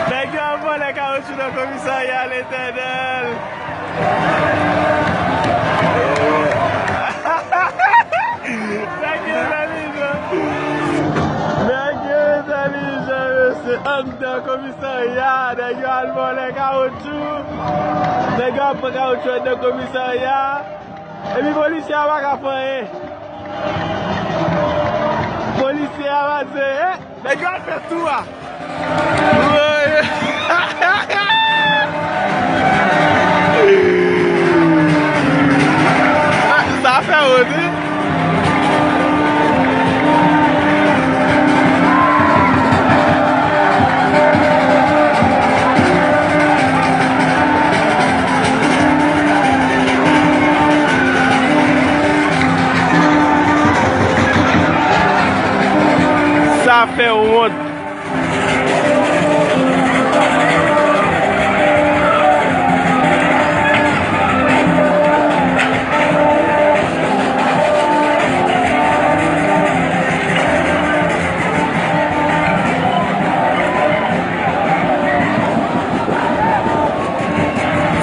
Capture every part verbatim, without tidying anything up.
Nèg yo ap vòlè kawotchou nan komisarya, Letènèl. Nèg yo entèlijan. Nèg yo entèlijan, mesye. Anndan komisarya, nèg yo al vòlè kawotchou. Nèg yo ap pran kawotchou anndan komisarya. Epi polisye a pa ka fè anyen. Polisye a pa di anyen. Nèg yo al fè tou a. Woy. Sa fè wont, wi. Sa fè wont.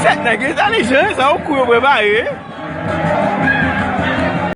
Sèt nèg entèlijan, sa yon kou yo prepare.